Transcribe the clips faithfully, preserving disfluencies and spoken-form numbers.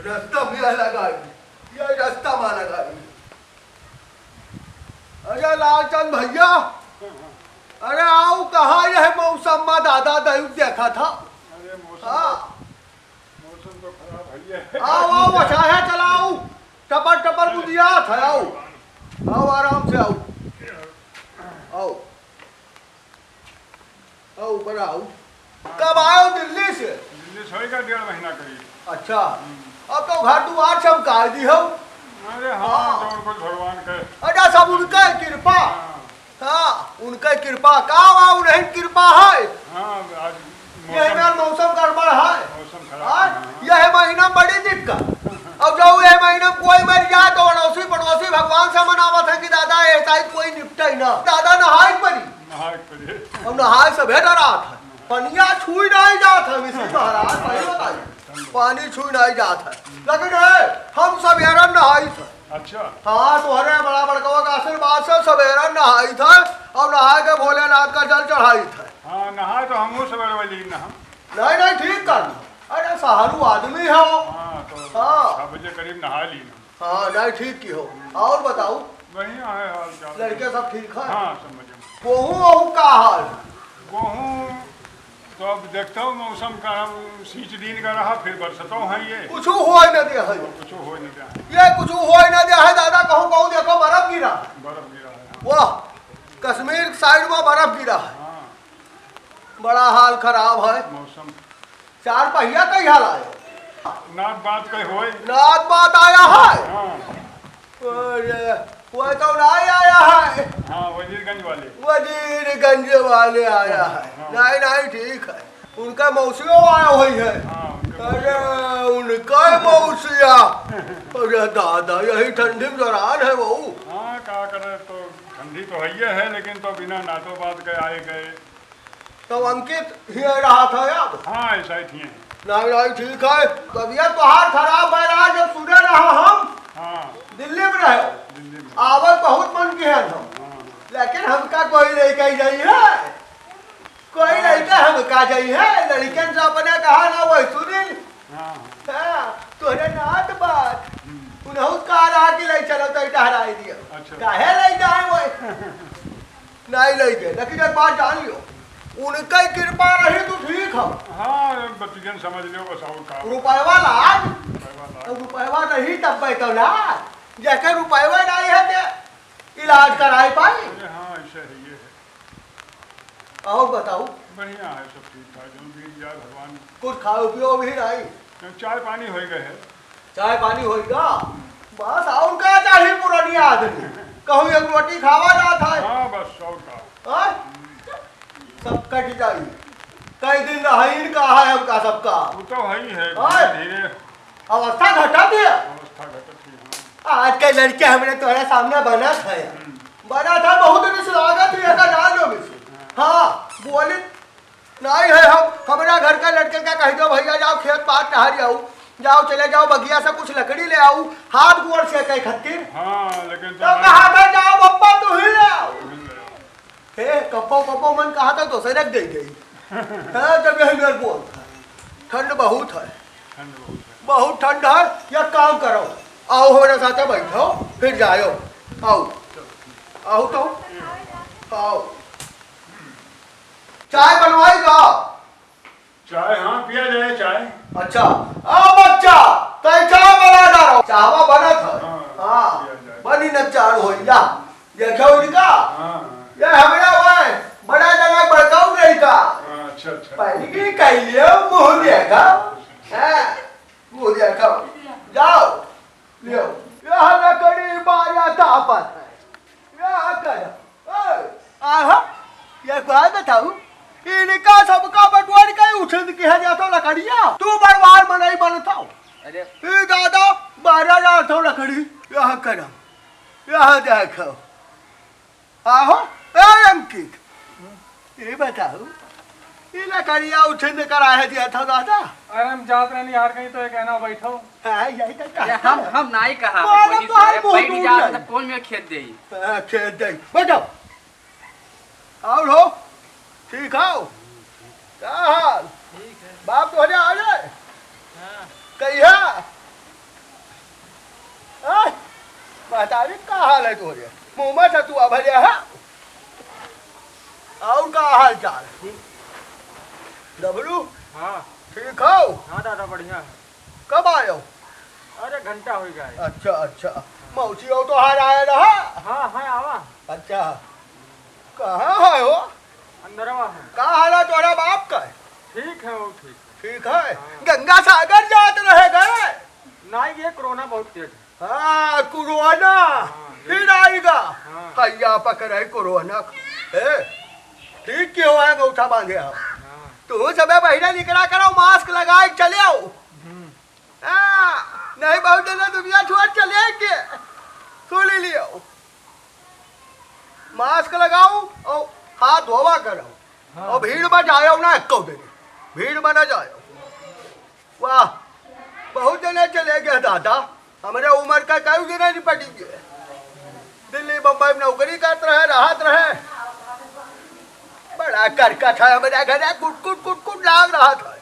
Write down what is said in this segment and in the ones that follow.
रस्ता में लगाई, ये रस्ता में लगाई। अरे लालचंद भइया, अरे आउ कहाँ यह मौसम में दादा दही देखा था? अरे मौसम हाँ। तो, मौसम तो खराब है ये। आउ, आउ, बचाया चलाउ, टपर टपर बुझिया था, आउ, आउ आराम से आउ, आउ। आओ, ऊपर आओ। कब आयो दिल्ली से? दिल्ली से होइगा डेढ़ महीना करीब। अच्छा। हम्म। अब तो घर दुआर चमका दी हो। अरे हाँ, हाँ। जौन कुछ भगवान के। अच्छा, सब उनका कृपा। हाँ। हाँ, उनका कृपा। का बा, उन्हीं कृपा है। हाँ, आज यही मौसम, में मौसम गड़बड़ है। मौसम खराब हाँ, है, हाँ। यह महीना में बड़ी दिक्कत। अब जो यह महीना में कोई मर जाए तो अड़ोसी पड़ोसी भगवान से मनावत है कि दादा ऐसा ही कोई निपटे ना। दादा नहाए पड़ी। नहाए के पड़े। अब नहाए सभे डरात है। पनिया छुई नहीं जात है, मिश्री महाराज, सही बताई। पानी छुई नहीं जात है। लेकिन है, हम सवेरन नहाई थे। अच्छा। हाँ, तोहरे बड़ा बड़कवा का आशीर्वाद से सवेरन नहाई थे और नहा के भोलेनाथ का जल चढ़ाई थे। हाँ, नहाए तो हमहू सवेरे वाली नहा। नहीं, नहीं, ठीक कर। अरे, साहरू आदमी हो। हाँ, तो हाँ। छह बजे करीब नहा ली ना। हाँ, नहीं, ठीक की हो। और बताओ? बढ़िया है हाल चाल। लड़के सब ठीक है? हाँ, सब मजे में। गोहूँ वोहूँ का हाल? गोहूँ तो अब देखता हूँ, मौसम का हम सींच दिन का रहा, फिर बरसतो है ये। कुछ होए न दिया है। कुछ होए न दिया है। ये कुछ होए न दिया है दादा, कहूँ कहूँ देखो बर्फ गिरा। बर्फ गिरा है, हाँ। वाह, कश्मीर साइड में बर्फ गिरा है। हाँ। बड़ा हाल खराब है। मौसम। चार पहिया कई हाल आयो? नात बात कई होए? नात बात आया है? हाँ। अरे, वो तो नहीं आया है। हाँ, वजीरगंज वाले। वजीरगंज वाले आया है। हाँ। नहीं, नहीं, ठीक है। उनका मौसियो आया हुई है। हाँ, उनका अरे, उनका मौसिया। अरे दादा, यही ठंडी में जरान है वो। हाँ, का करे, तो ठंडी तो है ही है, लेकिन तो बिना नातो बात के आए गए। तो अंकित हियाँ रहा था अब? हाँ, ऐसा ही थिए। नहीं, नहीं, ठीक है। तबियत तोहार खराब है रहा, जब सुने रहा हम। हाँ। दिल्ली में रहे। दिल्ली में। आवत बहुत मन किहे हम। हाँ। लेकिन हमका कोई लेके जाई है। कोई हाँ। लेके हमका जाई है। लड़कन से अपने कहा ना वही सुनी। हाँ। हाँ, तोहरे नात बात। हम्म। उन्हों का रहा कि ले चलो तो टहराई दियो। अच्छा। काहे ले जाए वो? नहीं ले गए, लेकिन एक बात जान लियो, उनके कृपा रही तो ठीक हो। हाँ, बतियन समझ लियो बस, और का। रुपयवा लाज, रुपयवा लाज। तो रुपयवा नहीं तब बैठो लाज, जैसे रुपयवा नहीं है ते इलाज कराए पाई। अरे हाँ, ऐसे है, ये है। और बताओ? बढ़िया है, सब ठीक ठाक, जौन भी जाए भगवान। कुछ खाओ पियो भी नहीं? चाय पानी हो गए है। चाय पानी होइगा? बस और का चाही पुरानी आदमी? कहूँ एक रोटी खावा जात है। हाँ, बस और का। हाँ? सब कट जाई। कई दिन रहीन का है हमका सबका। वो तो है ही है, हाँ? धीरे धीरे। अवस्था घटत है। अवस्था घटत है, हाँ। आज के लड़के हमरे तोहरे सामने बनत है। हम्म। बनत है, बहुत दिन से लागत है, एका जान लो मिस। हाँ। हाँ, बोली नहीं है हम, हमरा घर का लड़के का कह दो, "भैया जाओ खेत पार टहर जाओ, जाओ चले जाओ बगिया से कुछ लकड़ी ले आओ, हाथ गोड़ सेके खातिर।" हाँ, लेकिन तो तो कहा था, "जाओ बप्पा तू ही ले आओ।" तू ही ले आओ। हे, कप्पो कप्पो मन कहा था, दोसरे के दे गई। हाँ, जब यही मेरे बोल था, ठंड बहुत है। ठंड बहुत है। बहुत ठंड है, या काम करो, आओ हमारे साथ बैठो, फिर जाओ, आओ, आओ तो, आओ। चाय बनवाई का? चाय, हाँ, पिया जाए चाय। अच्छा, आ बच्चा, तै चाय बना डालो। चाहवा बनत है। हाँ, हाँ, पिया जाए। बनी न चार हो जा। देखो इनका। हाँ। ये हमरा हुआ है, बड़ा जना बड़काऊ लड़का। हाँ, अच्छा, अच्छा। पहली की कह लियो, मुँह देखा। हाँ, मुँह देखा। जाओ, लियो। यह लकड़ी माया तापत है। या कर। ए, आहा, ये बात बताऊ, इनका सबका बटवार का ही उठन किहा जातो लकड़िया। तू बरवार मनई बनताओ। अरे। ए दादा, बारह हजार तो लकड़ी। यह करम, यह देखो। आहो, ए अंकित, ये बताऊ, ये लकड़िया उठन कराए दिया था दादा? अरे हम जात रहनी यार कहीं तो एक है ना बैठो। हाँ, यही तो अरे कहता हम, है। हम नाई कहा, मारा कोई बाहर से मुंह बैठ दूर जा, नहीं। तो कौन में खेत देई? हाँ, खेत देई। बैठो। और हो? ठीक हो? का हाल? ठीक है। बाप तो हो जा, आ जाए। हाँ। कहिया? महतारी, का हाल है तोरे? मुँह में सतुआ भरे है? और का हाल चाल? डबलू, हाँ। ठीक हो? हाँ दादा, बढ़िया है। कब आयो? अरे, घंटा हो गया है। अच्छा, अच्छा। मौसी हो तोहार आए रहा? हाँ, हाँ, आवा। अच्छा। कहाँ है हो? अंदरवा है। का हाल है तोरा बाप का? ठीक है, वो ठीक है। ठीक है? हाँ। गंगा सागर जात रहे गए? नहीं, ये कोरोना बहुत तेज है। हाँ, कोरोना। हाँ, फिर आएगा। हाँ। हैया पकड़े कोरोना। ए, ठीक क्यों है, अंगूठा बांधे हो? हाँ। तू सबे बहिरा निकला करो, मास्क लगाए चले आओ। हम्म। हाँ, नहीं बहुत जना दुनिया छोड़ चले के। सुन लियो। मास्क लगाओ और हाथ धोवा करो। हाँ। और भीड़ में जायो ना एको दिन। भीड़ में ना जायो। वाह, बहुत जने चले गए दादा, हमरे उम्र का कई जने निपट गए। दिल्ली बम्बई में नौकरी करत रहे, रहत रहे। बड़ा करकट है हमरे घरे, कुट कुट कुट कुट लाग रहत है।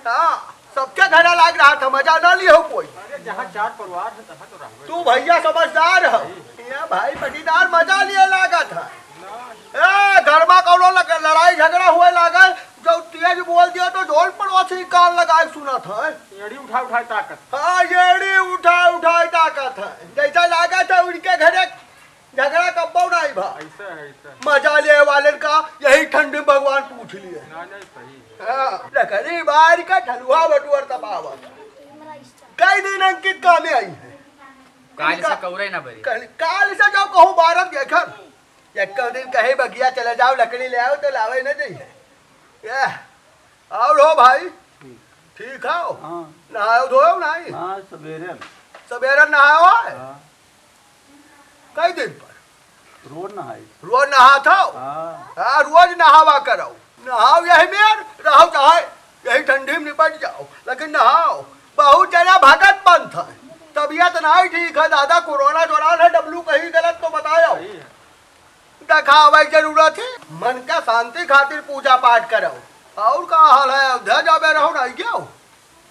हाँ, सबके घरे लाग रहत है, मजा ना लियो कोई। अरे, जहाँ चार परिवार है, तहाँ तो रहबे तू करी। भैया समझदार है। सही है। ये भाई पटीदार मजा लिए लागत है। ना। ए, घर में कौनो लग-, लड़ाई झगड़ा हुए लागल, जो तेज बोल दिया तो जोन पड़ोसी कान लगाए सुनत है। एड़ी उठा उठाए ताकत। हाँ, एड़ी उठा उठाए ताकत है। जैसा लागत है उनके घरे झगड़ा कब्बो नहीं भा। ऐसा है, ऐसा है। मजा ले वाले का यही ठंडी भगवान पूछ लिए। ना, ना, सही है। हाँ, लकड़ी बार का ठलुआ बटुअर तपावत। कई दिन अंकित कामे आई है। काल इनका से कौरे ना बरी। काल, काल से जाओ कहूँ बारह देखन। एक दिन कहीं बगिया चले जाओ, लकड़ी ले आओ तो लावे न जइहे। ये, और हो भाई? ठीक। ठीक हो? हाँ। नहाओ धोओ नहीं? हाँ, सवेरे। सवेरे नहाओ है? हाँ। कई दिन पर? रोज नहाई। रोज नहात हो? हाँ। हाँ, रोज नहावा करो। नहाओ यही में, रहो चाहे यही ठंडी में निपट जाओ, लेकिन नहाओ। बहुत जना भगत पंथ है, तबीयत नहीं ठीक है दादा, कोरोना दौरान है, डब्लू कहीं गलत तो बताओ। सही है। देखावे के जरूरत है, मन का शांति खातिर पूजा पाठ करो। और का हाल है, अयोध्या जाबे रहो नहीं क्यों?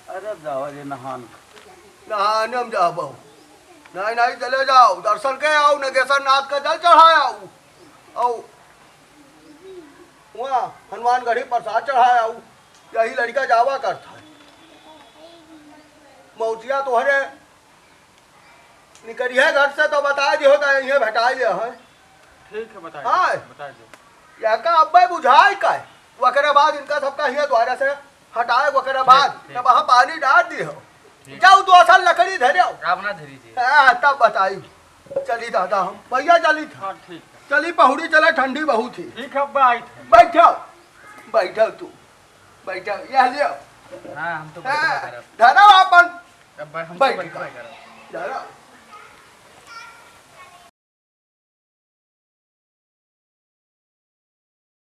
अरे जाओ रे नहान। नहाने में जाबो। नहीं, नहीं, चले जाओ, दर्शन के आओ, नगेश्वर नाथ का जल चढ़ाए आओ। आओ। वहाँ हनुमानगढ़ी प्रसाद चढ़ाए आओ। यही लड़का जावा करता है। मौसिया तोहरे निकलिए घर से तो बता दियो, तो यहीं भेटाई ले है। ठीक है, बता हाँ। दे, बता दे। यह का अब्बे बुझाई का है? वकरे बाद इनका सबका हिया द्वारा से हटाए, वकरे ठीक, बाद ठीक। तब वहाँ पानी डाल दी हो। ठीक। जाओ, दो साल लकड़ी धरे हो। अब ना धरी जी। हाँ, तब बताई। चली दादा, हम भैया चली था। हाँ, ठीक है। चली पहुड़ी चला, ठंडी बहुत ही। ठीक है, अब्बा आई थे। बैठो, बैठो तू, बैठो, यह लियो। हाँ, हम तो हाँ, बैठबे करब। धरो अपन। अब हम तो बैठ बैठबे का। करब। धरो।